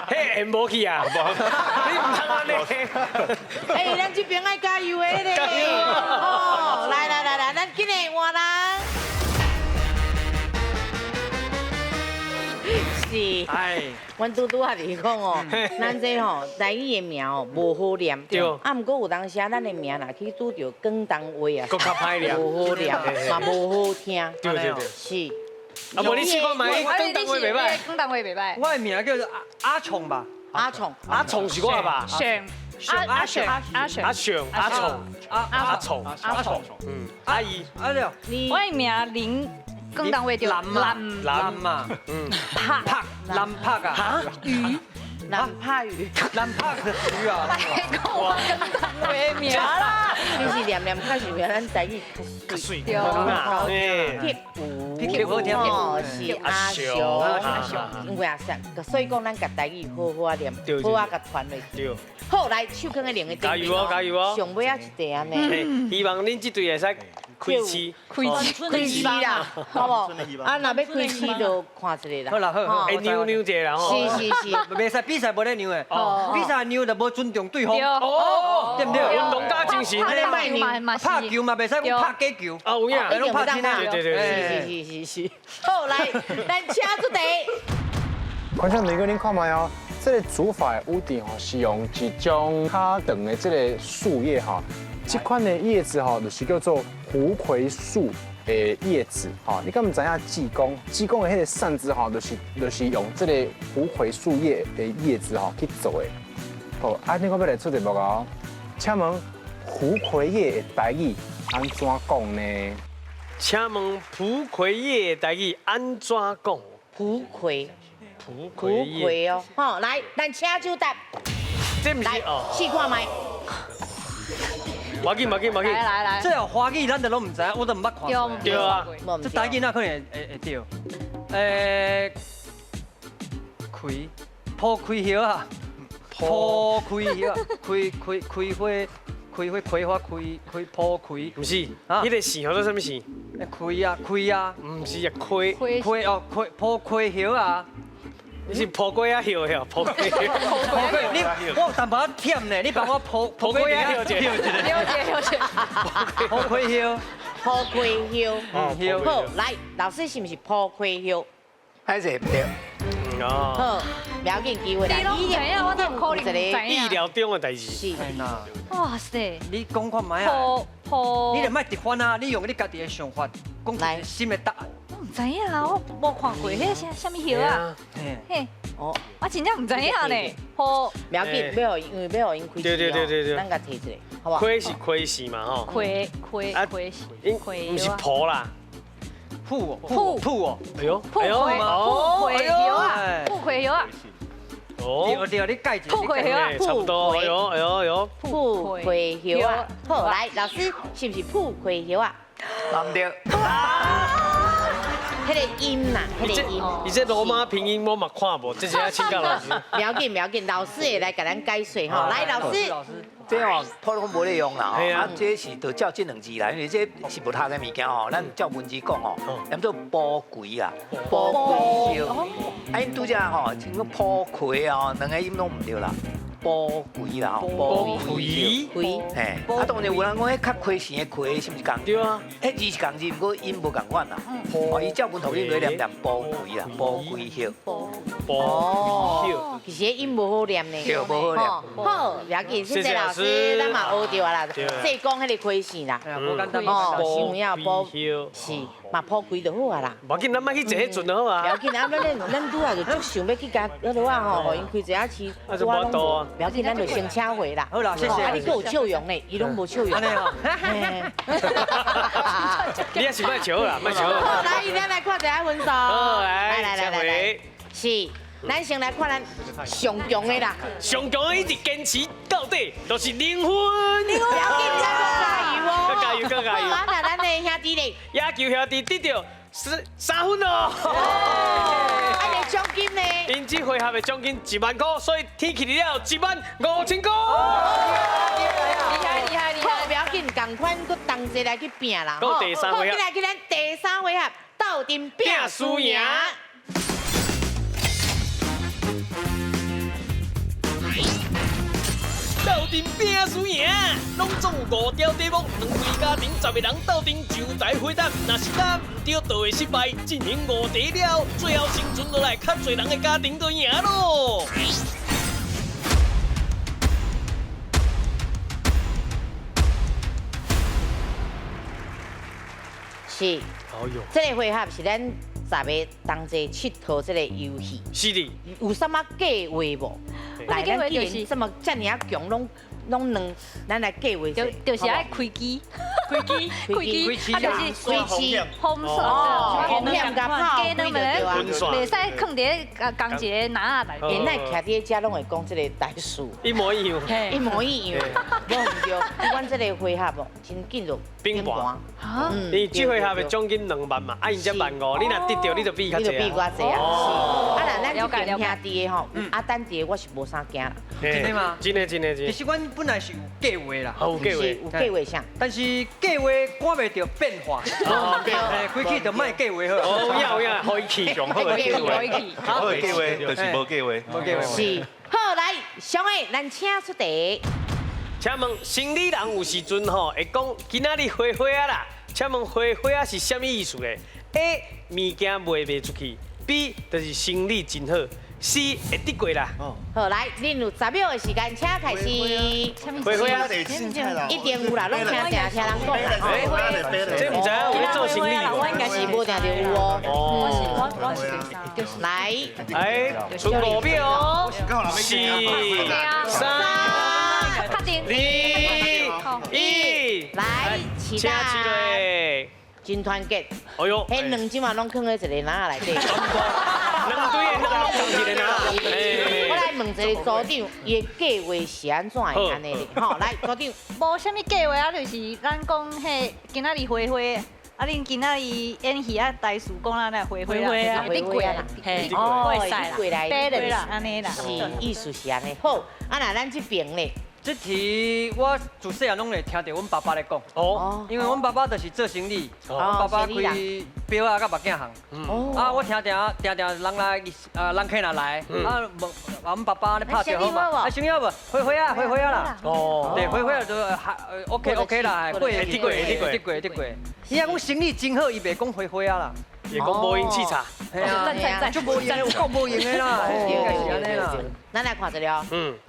彼緣無去啊！你毋通按呢。欸，咱這邊愛加油的咧。哦，來來來來，咱緊來換人。是。哎。阮拄拄仔伫講哦，咱這吼台語的名哦無好念。對。啊，毋過有當時咱的名若去拄著廣東話啊，閣較歹念，無好念，嘛無好聽。對對對。是。啊，無你試看覓，廣東話袂歹。廣東話袂歹。我的名叫做阿蟲吧。阿蟲。阿蟲是我吧？上。阿上阿上阿上阿蟲阿蟲阿蟲。嗯。阿姨。阿六。我的名林广东话叫南南南嘛，拍拍南拍啊，鱼，南拍鱼，南拍鱼啊，讲我广东话名啦，你是念念较是咱台语较水，对撇撇好听哦，是阿雄，阿雄，因为阿雄，所以讲咱共台语好好啊念，好啊共传落去。对。好，来手囥在另一加油哦，加油哦！上尾仔一题安呢。希望恁这队会使开市，开市，开市啦，好无？啊，若欲开市就看一个啦。好啦，好，好，会让让一下啦吼。是是是，袂使比赛无咧让的，比赛让就无尊重对方，哦，对不对？运动家精神。拍球嘛袂使讲拍假球，啊有影，拢拍真的。对对对，是是是是。好，来，咱请出题。观众朋友，恁看覓哦？这个煮法的屋顶吼，是用一种较长的这个树叶哈，这款的叶子吼，就是叫做胡葵树的叶子哈。你敢毋知影济公？济公的彼个扇子吼，就是用这个胡葵树叶的叶子吼去做的。好，啊，你我欲来出题目哦，请问胡葵叶的台语按怎讲呢？请问蒲葵叶的台语按怎讲？蒲葵。蒲葵哦，好，来，咱请就答。这毋是哦，试看覓。无紧，无紧，无紧。来来来。这华语咱都拢毋知，我都毋捌看。对啊。这台语哪可能会对？开，铺开叶啊，铺开叶，开开开花，开花开花开开铺开。毋是，彼个线叫做啥物线？开啊开啊，毋是啊，开开哦，开铺开叶啊。你是蒲瓜仔叶哟，蒲瓜。蒲瓜，你我有淡薄仔忝呢，你帮我蒲蒲瓜仔叶者。了解了解。蒲瓜叶，蒲瓜叶，叶。好，来，老师是毋是蒲瓜叶？还是对。哦。好，不要紧，机会来。你拢知影，我都可能毋知影。意料中的代志。是。哇塞！你讲看觅啊？蒲蒲。你就莫直翻啊！你用你家己的想法，讲一个新的答案。我毋知影啊，我无看过，彼啥啥物叶啊？嘿，哦，我真正毋知影呢。蒲，不要紧，欲予𪜶，因为欲予𪜶开对对对对对，咱共提一下，好无？亏是亏是嘛吼。亏亏亏是，毋是蒲啦。蒲蒲蒲哦，哎呦，蒲葵蒲葵叶啊，蒲葵叶啊。哦，对对，你改一下。蒲葵叶啊，差不多。哎呦哎呦哎呦，蒲葵叶啊。好，来，老师是毋是蒲葵叶啊？毋对。彼个音啦，彼个音。伊这罗马拼音我嘛看无，这是要请教老师。不要紧，不要紧，老师会来共咱解说吼。来，老师。这哦，普通无咧用啦吼，啊，这是就照这两字啦，因为这是无学的物件吼，咱照文字讲吼，念做蒲葵啦，蒲葵叶。啊，𪜶拄才吼，像讲蒲葵哦，两个音拢毋对啦。蒲葵啦，蒲葵，嘿，啊，当然有人讲，彼较开线的葵是毋是仝？对啊，彼字是仝字，毋过音无仝款啦。哦，伊照文读音来念念蒲葵啦，蒲葵叶。蒲葵叶。其实音无好念呢。对，无好念。好，不要紧，谢谢老师，咱嘛学著啊啦。这讲彼个开线啦，无简单。哦，想要蒲是嘛蒲葵就好啊啦。无要紧，咱莫去坐彼船就好啊。不要紧，啊，咱拄仔就足想欲去共彼落啊吼，予𪜶开一下市，拄仔拢无。不要紧，咱就先请回啦。好啦，谢谢。啊，你阁有笑容呢，伊拢无笑容。你也是莫笑啦，莫笑。好，来，咱来看一下分数。好，来来来来，是，咱先来看咱上强的啦。上强的一直坚持到底，就是灵魂。不要紧，咱加油哦！加油，加油！好，那咱的兄弟咧，野球兄弟得到3分哦。啊，个奖金呢？𪜶这回合的奖金1万块，所以天气了1万5千块。厉害厉害厉害！好，不要紧，仝款阁同齐来去拼啦。好，第三回合。好，进来去咱第三回合，斗阵拼输赢。斗阵拼输赢，拢总有5条题目，两队家庭10个人斗阵上台回答，若是答毋对，就会失败。进行5题了，最后生存落来较济人的家庭就赢咯。是，这个回合是咱10个同齐𨑨迌这个游戏。是的。有啥物计划无？来，咱既然这么遮尔仔强，拢攏兩，咱來計劃就就是愛開機，開機，開機，啊就是開機，風扇，風險共炮雞卵袂使囥佇咧共一个籃仔內底。咱徛佇遮攏會講這个台詞，一模一樣，一模一樣，無毋對。阮這个回合哦，真緊就崩盤。你這回合的獎金2萬嘛，啊𪜶才1.5萬，你若得著你就比較濟。你就比較濟啊。是。啊，若咱這邊兄弟的吼，阿等弟我是無啥驚啦。真的嗎？真的真的真的。其實阮本來是有計劃啦，有計劃，有計劃啥？但是計劃趕袂著變化，規氣就莫計劃好。有影有影，開氣上好的計劃，上好的計劃就是無計劃，無計劃。是。好，來，上個咱請出題。請問生理人有時陣吼會講今仔日花花啊啦？請問花花啊是啥物意思咧？A 物件賣袂出去，B 就是生理真好，C 會得過啦。好，來，恁有10秒的時間，請開始。花花啊，一定有啦，攏聽聽聽人講啦。這毋知影有咧做生理無？我應該是無定著有哦。我是來，哎，剩5秒，4、3、2、1，來，起來。真團結。哎呦，彼兩隻嘛攏囥佇一个籃仔內底。兩隊的攏仝一个籃。我來問一个組長，伊的計劃是按怎的按呢咧？吼，來，組長。無啥物計劃啊，就是咱講彼今仔日花花，啊恁今仔日演戲啊，台詞講咱來花花啊，得過啦，嘿，哦，過來，過啦，按呢啦。是，意思是按呢。好，啊若咱這邊咧。這題我自細漢攏會聽著阮爸爸咧講，因為阮爸爸就是做生理，阮爸爸開錶仔佮目鏡行。啊，我聽定定定人來，啊人客若來，啊問阮爸爸咧拍著好嘛？啊，生意好無？花花啊，花花啊啦。哦，對，花花啊，就 OK OK 啦，過會得過，得過，得過，得過。伊若講生意真好，伊袂講花花啊啦。也講無閒揤柴，係啊，足無閒的，有夠無閒的啦，應該是按呢啦。咱來看一下，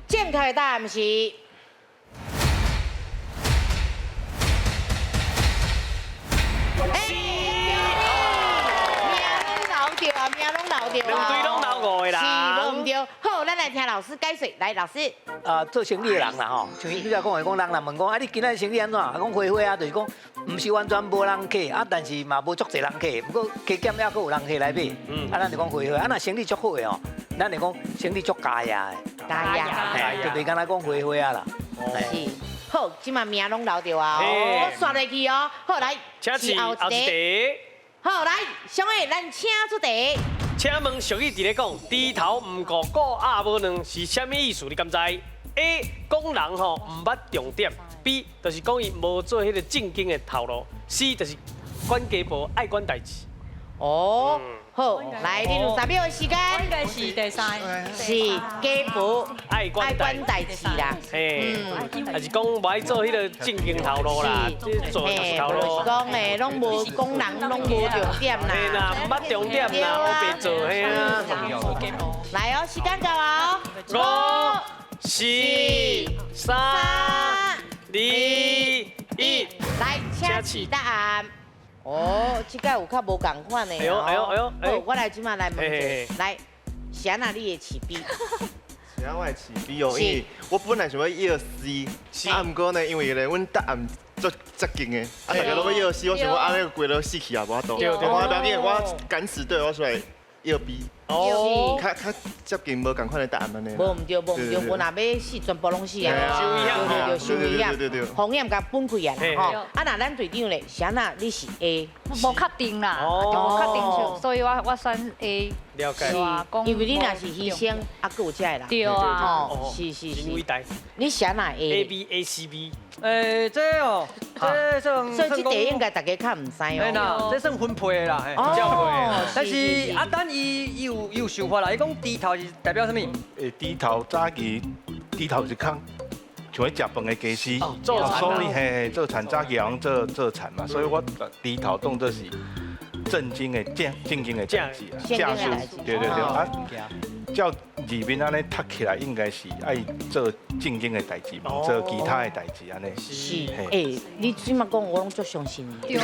正確的答案是。名攏留著啊，名攏留著啊，兩隊攏留5個啦，是無毋對。好，咱來聽老師解說，來，老師。啊，做生意的人啦吼，像伊拄才講的，講人若問講啊，你今仔生意按怎？啊，講花花啊，就是講毋是完全無人客啊，但是嘛無足濟人客，毋過加減猶閣有人客來買。啊，咱就講花花。啊，若生意足好的吼，咱就講生意足佳呀的。佳呀，就袂干焦講花花啊啦。是。好，這馬名攏留著啊，我刷落去哦。好，來，請起後一題。好，來，上個咱請出題。請問俗語佇咧講，豬頭毋顧顧鴨無卵是啥物意思？你敢知？A 講人吼毋捌重點，B 就是講伊無做彼个正經的頭路，C 就是管家婆愛管代誌。哦，好，來，你有10秒的時間。應該是第三，是家婆愛管代誌啦。嘿，還是講無愛做彼个正經頭路啦，做頭路。就是講誒，攏無講人，攏無重點啦。嘿啦，毋捌重點啦，烏白做嘿啊。來哦，時間到啊！ 5、4、3、2、1，來，請起答案。哦，這个有較無仝款的。哎呦哎呦哎呦！好，我來這馬來問一下，來，是按怎你的飼 B？是按我的飼 B 哦，因為我本來想欲搖 C，啊，毋過呢，因為咧，阮答案足接近的，啊，大家攏欲搖 C，我想講按呢規囉死去也無法度。我無要緊，我敢死隊，我出來搖 B。哦，較接近無仝款的答案按呢。無毋對，無毋對，無若欲死，全部攏死啊！對對對，受危險，風險共分開啊啦吼。啊，若咱隊長咧，是按怎你是 A？無確定啦，就無確定，所以我選 A。了解。因為你若是犧牲，啊，閣有這个人。對啊。吼，是是是。真偉大。你是按怎 A？ A B A C B。這哦，這算。所以這題應該大家較毋知哦。嘿啦，這算分配的啦，嘿。但是阿丹伊有想法啦，伊講豬頭是代表啥物？豬頭早期，豬頭是較像咧食飯的家私，所以嘿做田早期拢做田嘛，所以我豬頭當做是正經的正經的代誌啊，正事，對對對啊。照字面按呢讀起來，應該是愛做正經的代誌，無做其他的代誌按呢。是，欸，你這馬講我攏足相信你。對呢，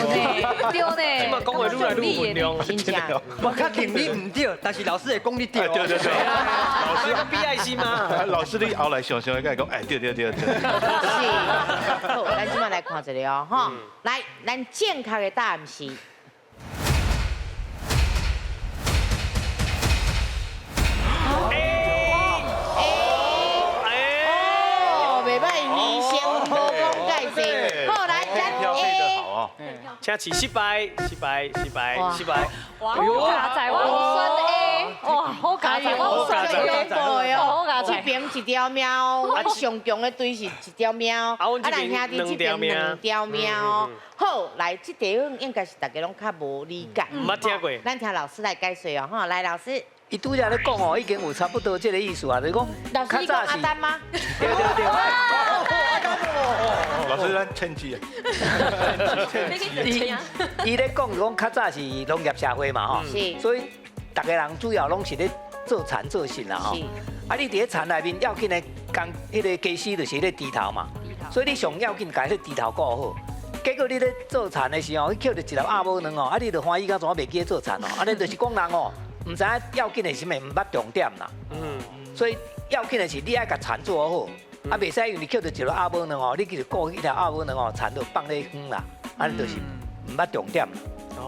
對呢。這馬講話愈來愈分量，真正。我確定你毋對，但是老師會講你對。對對對。老師比愛心嗎？老師你後來想想會講，哎，對對對對。是。好，咱這馬來看一下哦，吼，來，咱正確的答案是。請試失敗，失敗，失敗，失敗。哇，好佳哉，我選 A。哇，好佳哉，我選 A。好佳哉。這邊一條貓，啊，上強的隊是一條貓，啊，咱兄弟這邊兩條貓。好，來，這題應該是大家攏較無理解。毋捌聽過。咱聽老師來解說哦，吼，來，老師。伊拄才咧講哦，已經有差不多這個意思啊，就是講。老師，你講阿丹嗎？對對對。老師，咱千字啊。伊咧講是講較早是農業社會嘛，吼，所以逐个人主要攏是咧做田做穡啦，吼。啊，你佇咧田內面要緊的工，彼個家私就是咧豬頭嘛，所以你上要緊共彼個豬頭顧好。結果你咧做田的時候，去抾著一粒鴨母卵哦，啊，你就歡喜到怎袂記得做田哦，按呢就是講人哦，毋知影要緊的是啥物，毋捌重點啦。所以要緊的是你愛共田做好，啊，袂使因為抾著一粒鴨母卵哦，你去顧彼粒鴨母卵哦，田就放咧遠啦，按呢就是毋捌重點。是，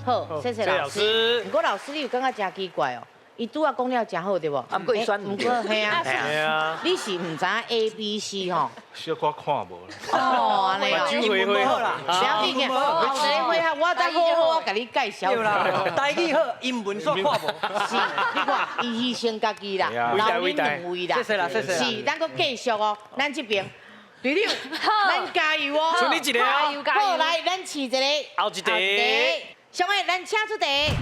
好，謝謝老師。毋過老師，你有感覺真奇怪哦？伊拄仔講了誠好對無？啊，毋過伊選毋對。嘿啊，你是毋知影 A、B、C 吼？小可看無啦。哦，按呢哦。目睭花花啦。不要緊，後一個回合我等好好我共你介紹。對啦，台語好，英文煞看無。是，你看，伊犧牲家己啦，留恁兩位啦。謝謝啦，謝謝。是，咱閣繼續哦，咱這邊隊長，咱加油哦。剩你一個啊。好，來，咱試一個。後一題。上位，咱請出題。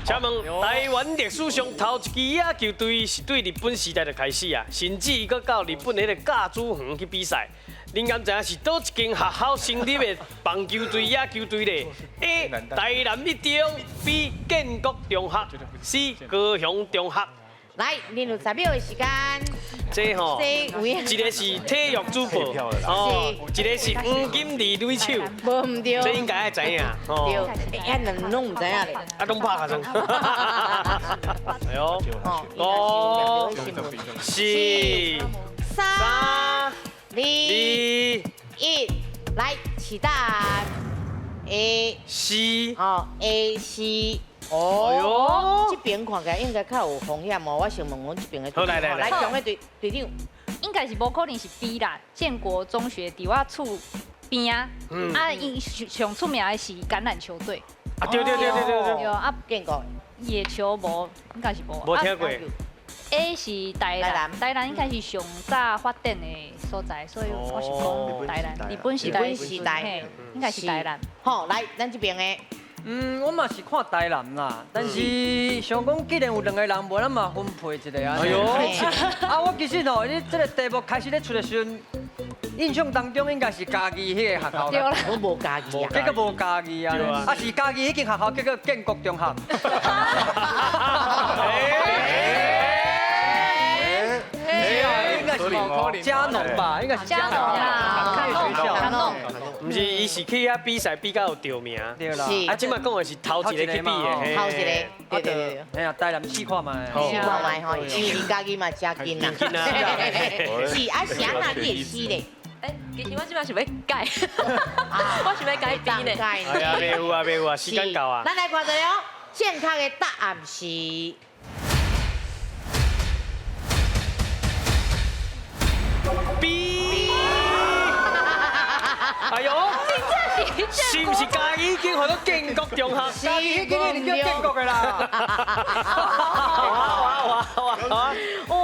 請問台灣歷史上頭一支野球隊是對日本時代就開始啊，甚至伊閣到日本彼個甲子園去比賽。恁敢知影是佗一間學校成立的棒球隊、野球隊咧？A. 台南一中，B. 建國中學，C. 高雄中學。來，恁有10秒的時間。這吼，一個是體育主播，哦，一個是黃金麗女手，無毋對，這應該愛知影，對，欸，兩攏毋知影咧，啊，攏拍下算。哎喲，五、四、三、二、一，來，起答案 A、 C，哦，A、C。哦，這邊看起來應該較有風險哦。我先問阮這邊的隊長，來，強的隊隊長，應該是無可能是 B 啦。建國中學佇我厝邊啊，啊，𪜶上出名的是橄欖球隊。啊，對對對對對對。啊，建國野球無，應該是無。無聽過。 A 是台南，台南應該是上早發展的所在，所以我是講台南。日本時代，應該是台南。好，來，咱這邊的。嗯，我嘛是看台南啦，但是想講既然有兩個人，無咱嘛分配一下啊。哎喲，啊，我其實吼，你這個題目開始咧出的時陣，印象當中應該是嘉義彼個學校。對啦，我無嘉義啊。結果無嘉義啊，啊是嘉義彼間學校，結果建國中學。應該是嘉農吧，應該是嘉農啦，嘉農。毋是，伊是去遐比賽比較有著名。對啦。啊，這擺講的是頭一個去比的。頭一個，對對對。哎呀，台南試看覓。試看覓吼，因為離嘉義嘛誠近啦。是啊，是按怎你會死咧？欸，其實我這擺想欲改，我想欲改 B 呢。哎呀，袂有啊，袂有啊，時間到啊。咱來看一下哦，正確的答案是。 B。哎呦，是毋是嘉義已經予到建國中學？嘉義已經變叫建國的啦！哇哇哇哇哇！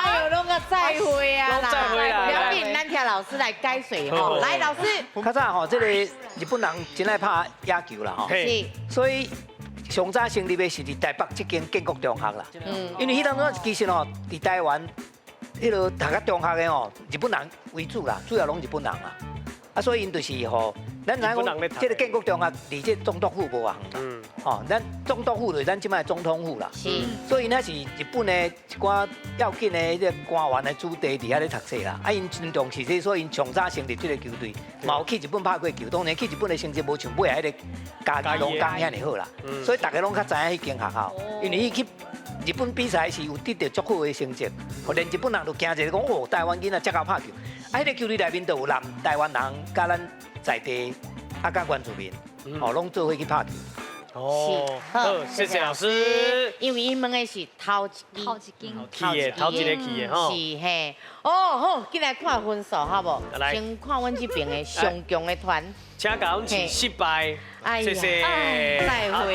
哎呦，攏閣再會啊啦！攏再會啦！不要緊，咱聽老師來解說吼。來，老師。較早吼，這個日本人真愛拍野球啦吼，是。所以上早成立的是佇台北這間建國中學啦。因為彼當陣其實吼，佇台灣，彼个讀較中學的吼，日本人為主啦，主要攏日本人啦。啊，所以𪜶就是吼，咱知影講，這个建國中學離這總督府無偌遠，哦，咱總督府就是咱這擺總統府啦。是。所以那是日本的一寡要緊的這個官員的子弟佇遐咧讀冊啦。啊，𪜶真重視這個，所以𪜶上早成立這個球隊，嘛有去日本拍過球。當然去日本的成績無像尾仔彼個嘉義龍崗遐爾好啦。所以大家攏較知影彼間學校，因為伊去日本比賽時有得著足好的成績，連日本人都驚一下講哦，台灣囡仔遮𠢕拍球。啊，彼個球隊內面就有南台灣人，佮咱在地啊，佮原住民，哦，攏做伙去拍球。哦，好，謝謝老師。因為伊問的是頭一支，頭一間，去的，頭一個去的吼。是嘿，哦好，緊來看分數好無？先看阮這邊的上強的團。請共阮試失敗，謝謝，再會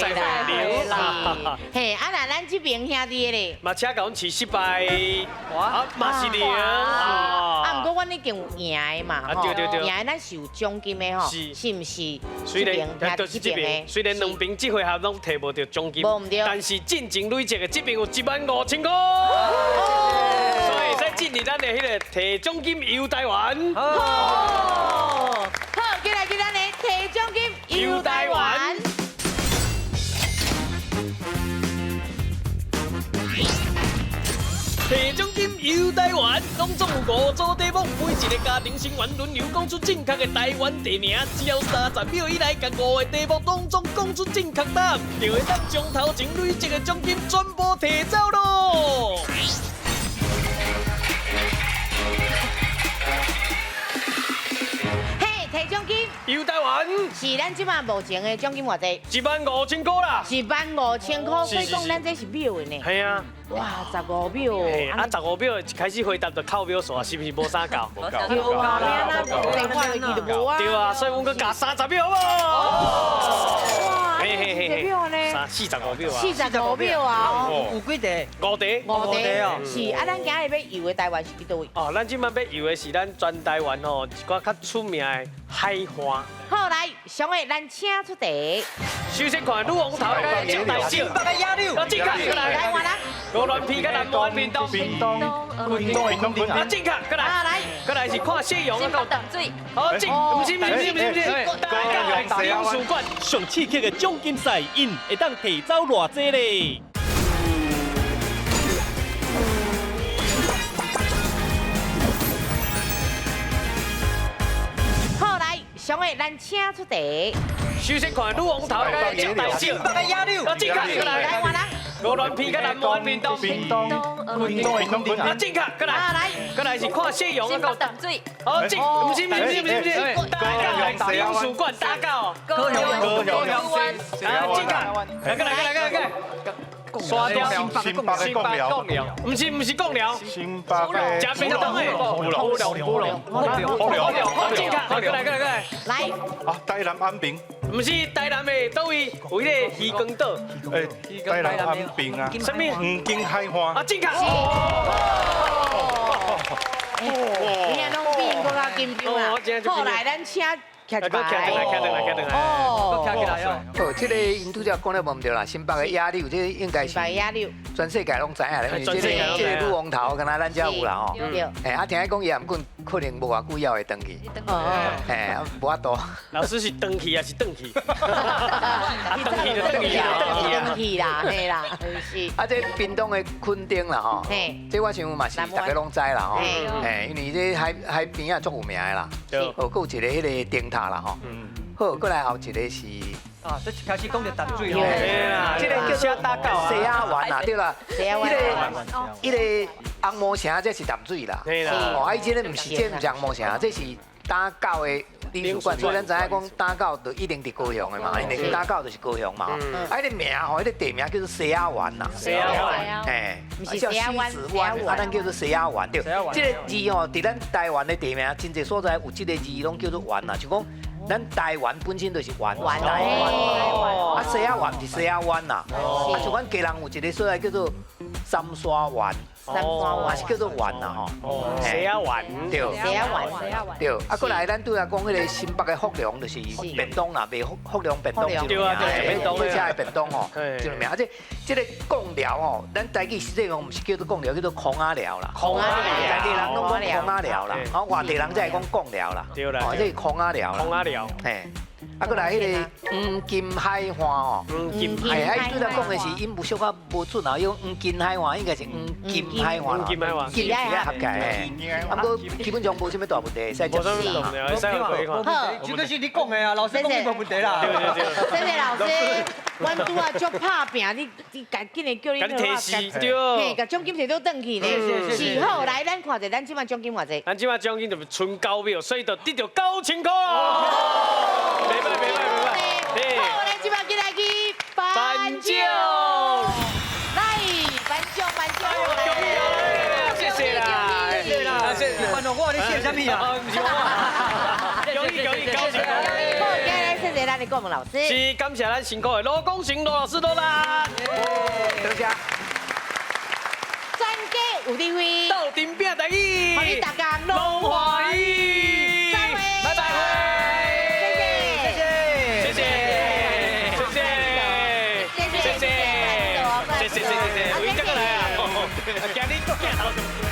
啦，嘿，啊那咱這邊兄弟的咧，嘛請共阮試失敗，啊嘛是零，啊，毋過阮已經有贏的嘛，對對對，贏的咱是有獎金的吼，是，是毋是？雖然就是這邊，雖然兩邊這回合攏提無著獎金，但是進前累積的這邊有15000塊，所以會使進入咱的彼个提獎金遊台灣。好，進來給咱的提獎金遊台灣。提獎金遊台灣，攏總有5組題目，每一個家庭成員輪流講出正確的台灣地名，只要30秒以內，共5個題目攏總講出正確答案，就會當將頭前累積的獎金全部提走囉。嘿，提獎金遊台灣是咱這馬目前的獎金偌濟？15000塊啦！15000塊，所以講咱這是秒的呢。係啊。哇，15秒！啊，15秒一開始回答就扣秒數啊，是毋是無啥夠？無夠啊，電話落去就無啊。對啊，所以阮閣加30秒好無？哇，嘿嘿嘿，秒呢？45秒啊。45秒啊！有幾題？5題。5題哦。是啊，咱今日要遊的台灣是佇佗位？哦，咱這擺欲遊的是咱全台灣吼一寡較出名的海岸。好，來，上個咱請出題。首先看女王頭佮大少，新北的野柳，啊，正確，來。台灣人。鵝鑾鼻佮南湾，屏東，屏東，屏東，屏東，啊，正確，閣來，來，閣來是看夕陽啊，到淡水，好，正，毋是毋是毋是毋是，大家领事馆上刺激的奖金赛，𪜶會當提走偌濟咧？好，來，上個咱請出題。首先看女王頭佮大少，新北的野柳，啊，正確，來。台灣人。鵝鑾鼻佮南灣，屏東，屏東，屏東，屏東，啊，正確，閣來，閣來是看夕陽啊，到淡水，好，正，毋是毋是毋是毋是，大家领事馆打到，高雄，高雄，啊，正確，來，閣來，閣來，閣來，刷掉新北的貢寮，毋是毋是貢寮，新北的食便當的，烏龍，烏龍，烏龍，烏龍，好，正確，閣來，閣來，閣來，來，啊，台南安平。毋是台南的，佗位有彼个渔光岛。欸，台南安平啊。啥物？黄金海岸。啊，正确。你若攏比𪜶閣較緊張啦。好，來，咱請徛一排。徛轉來，徛轉來，徛轉來。哦，徛起來哦。好，這個𪜶拄才講了無毋對啦，新北的野柳，這個應該是全世界攏知影啦，因為這個這個女王頭，敢若咱遮有啦吼。對。欸，啊，聽講伊也毋過可能無偌久猶會轉去。哦。欸，無法度。老師是轉去還是轉去？啊，轉去就轉去啊，轉去啦，嘿啦，是。啊，這屏東的墾丁啦吼，這我想嘛是大家攏知啦吼。嘿，因為這海海邊仔足有名的啦。哦，閣有一個彼個燈塔啦吼。好，閣來後一個是。啊，這一開始講著淡水吼，這個叫做西仔灣啦，對啦，彼個紅毛城這是淡水啦，哦，啊，伊這個毋是，這毋是紅毛城，這是打狗的領事館，所以咱知影講打狗就一定佇高雄的嘛，因為打狗就是高雄嘛，啊，彼個名吼，彼個地名叫做西仔灣啦，西仔灣，嘿，叫西子灣，啊，咱叫做西仔灣，對，這個字吼，佇咱台灣的地名，真濟所在有這個字攏叫做灣啦，就講。咱台灣本身就是灣，台灣，啊西仔灣是西仔灣啦，啊像阮基隆有一個所在叫做三沙灣，三沙灣，也是叫做灣啦吼，西仔灣，對，西仔灣，對，啊過來咱拄才講彼個新北的福隆就是便當啦，賣福隆便當，對啊，對，便當，好食的便當吼，這個名，啊這這個貢寮吼，咱台語實際上毋是叫做貢寮，叫做空仔寮啦，空仔寮，在地人攏講空仔寮啦，吼外地人才會講貢寮啦，對啦，哦，這是空仔寮啦，空仔寮，嘿，啊，閣來彼个黃金海岸哦，黃金海岸，伊拄才講的是音有小可無準啊，用黃金海岸應該是黃金海岸啦，黃金海岸金是愛合起來的，啊，毋過基本上無啥物大問題，會使無啥物問題，會使過看。這個是你講的啊，老師講你無問題啦。對對對。謝謝老師，阮拄仔足拍拚，你趕緊的叫你共你提示對。嘿，共獎金摕倒轉去呢。是好，來，咱看一下，咱這擺獎金偌濟？咱這擺獎金就是賰九秒，所以就得著9000箍。袂䆀袂䆀袂䆀。好，咱這擺進來去頒獎。來，頒獎頒獎。謝謝啦，謝謝啦，謝謝。頒予我，你謝啥物啊？毋是我。恭喜恭喜恭喜！好，今日謝謝咱的顧問老師。是，感謝咱辛苦的羅功成羅老師羅啦。多謝。全家有智慧，鬥陣拚台語，予你逐工攏歡喜。再會，拜拜。謝謝，謝謝，謝謝，謝謝，謝謝，謝謝，謝謝，有影才閣來啊！今日鏡頭。